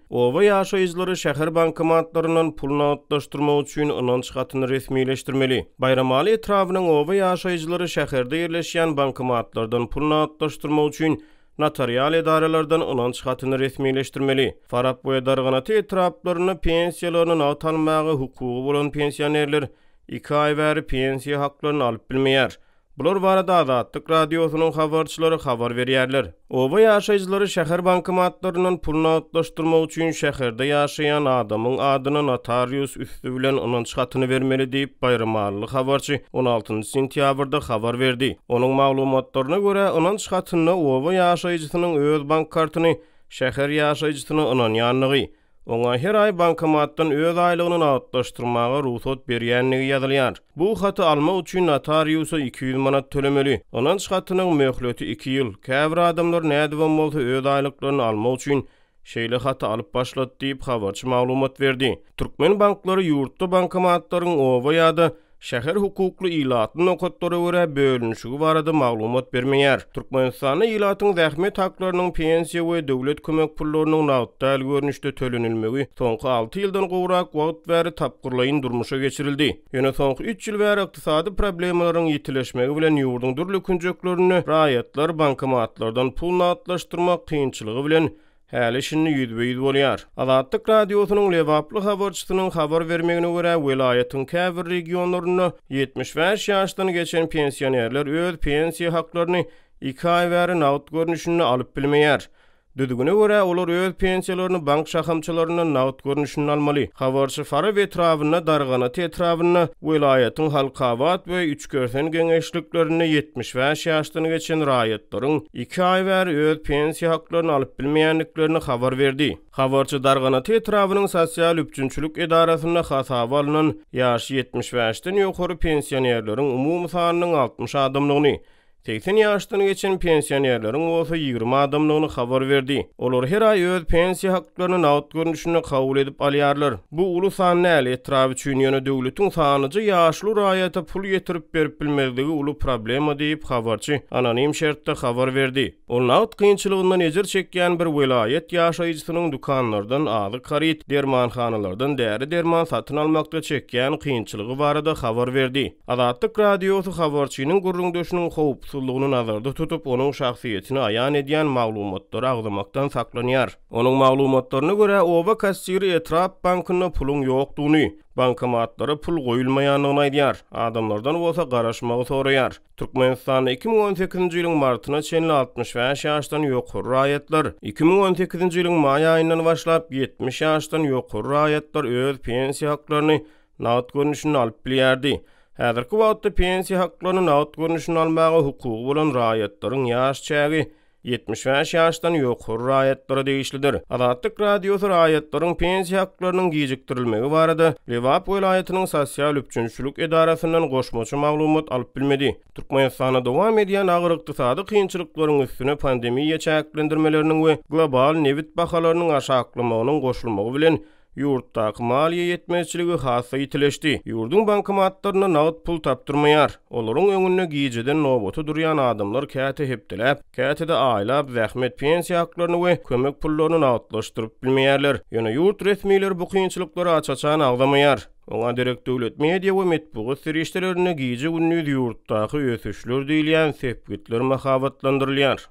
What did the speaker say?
Oba ýaşaýjylary şäher bankomatlaryndan pul nagtlaşdyrmak üçin ynanç hatyny resmileşdirmeli. Baýramaly etrabynyň oba ýaşaýjylary şäherde ýerleşýän bankomatlardan pul nagtlaşdyrmak üçin notarial edaralardan ynanç hatyny resmileşdirmeli. Farap we Darganata etraplarynda pensiýalaryny nagt almaga hukugy bolan pensionerler iki aý bäri pensiýa haklaryny alyp bilmeýär. Bular barada Azatlyk Radiosynyň habarçylary habar berýärler. Oba ýaşaýjylary şäher bankomatlaryndan pul nagtlaşdyrmak üçin şäherde ýaşaýan adamyň adyna notarius üsti bilen ynanç hatyny bermeli diýip, baýramalyly habarçy 16 sentýabrda habar berdi. Onuň maglumatlaryna görä, ynanç hatynda oba ýaşaýjysynyň öz bank kartyny şäher ýaşaýjysyna ynanýandygy, Oňa her aý bankomatdan öz aýlygyny nagtlaşdyrmaga rugsat berýändigi ýazylýar. Bu haty almak üçin notariusa 200 manat tölemeli. Ynanç hatynyň möhleti iki ýyl. Käbir adamlar nädibem bolsa öz aýlyklaryny almak üçin şeýle haty alyp başlady diýip, habarçy maglumat berdi. Türkmen banklary ýurtda bankomatlaryň oba ýa-da Şäher hukukly ilatly nokatlara görä bölünişigi barada maglumat bermeýär. Türkmenistanda ilatyň zähmet haklarynyň, pensiýa we döwlet kömek pullarynyň nagt däl görnüşde tölenilmegi soňky alty ýyldan gowrak wagt bäri tapgyrlaýyn durmuşa geçirildi. Ýöne soňky üç ýyl bäri ykdysady problemalaryň ýitileşmegi bilen ýurduň dürli künjeklerinde raýatlar bankomatlardan pul nagtlaşdyrmak kynçylygy bilen häli-şindi ýüzbe-ýüz bolýar. Azatlyk Radiosynyň lebaply habarçysynyň habar bermegine görä, welaýatyň käbir regionlarynda 75 ýaşdan geçen pensionerler öz pensiýa haklaryny iki aý bäri nagt görnüşinde alyp bilmeýär. Düzgüne görä, olar öz pensiýalaryny bank şahamçalaryndan nagt görnüşinde almaly. Habarçy Farap etrabynda, Darganata etrabynda, welaýatyň Halkabat we Üçkersen geňeşliklerinde 75 ýaşdan geçen raýatlaryň iki aý bäri öz pensiýa haklaryny alyp bilmeýändiklerini habar berdi. Habarçy Darganata etrabynyň sosial üpjünçilik edarasynda hasaba alnan ýaşy 75-den ýokary pensionerleriň umumy sanynyň 60 adamdygyny, 80 ýaşdan geçen pensionerleriň bolsa 20 adamdygyny habar berdi. Olar her aý öz pensiýa haklaryny nagt görnüşinde kabul edip alýarlar. Bu uly san däl etrap üçin, ýöne döwletiň sanlyja ýaşuly raýata pul ýetirip berip bilmezligi uly problema diýip, habarçy anonim şertde habar berdi. Ol nagt kynçylygyndan ejir çekýän bir welaýat ýaşaýjysynyň dükanlardan azyk haryt, dermanhanalardan däri-derman satyn almakda çekýän kynçylygy barada habar berdi. Azatlyk Radiosy habarçynyň gürrüňdeşiniň howpsuzlygyny nazarda tutup, onuň şahsyýetini aýan edýän maglumatlary agzamakdan saklanýar. Onuň maglumatlaryna görä, oba kassiri etrap bankynda puluň ýokdugyny, bankomatlara pul goýulmaýandygyny aýdýar, adamlardan bolsa garaşmagy soraýar. Türkmenistanda 2018-nji ýylyň martyna çenli 65 ýaşdan ýokary raýatlar, 2018-nji ýylyň maý aýyndan başlap 70 ýaşdan ýokary raýatlar öz pensiýa haklaryny nagt görnüşinde alyp bilýärdi. Häzirki wagtda pensiýa haklaryny nagt görnüşinde almaga hukugy bolan raýatlaryň ýaş çägi 75 ýaşdan ýokary raýatlara degişlidir. Azatlyk Radiosy raýatlaryň pensiýa haklarynyň gijikdirilmegi barada Lebap welaýatynyň sosial üpjünçilik edarasyndan goşmaça maglumat alyp bilmedi. Türkmenistanda dowam edýän agyr ykdysady kynçylyklaryň üstüne pandemiýa çäklendirmeleriniň we global nebit bahalarynyň aşaklamagynyň goşulmagy bilen Ýurtdaky maliýe ýetmezçiligi has-da ýitileşdi. Ýurduň bankomatlarynda nagt pul tapdyrmaýar. Olaryň öňünde gijeden nobata durýan adamlar käte hepdeläp, käte-de aýlap zähmet pensiýa haklaryny we kömek pullaryny nagtlaşdyryp bilmeýärler. Ýöne ýurt resmileri bu kynçylyklary aç-açan agzamaýar. Oňa derek döwlet media we metbugat serişdelerinde gije-gündiz ýurtdaky ösüşler diýilýän sepgitler mahabatlandyrylýar.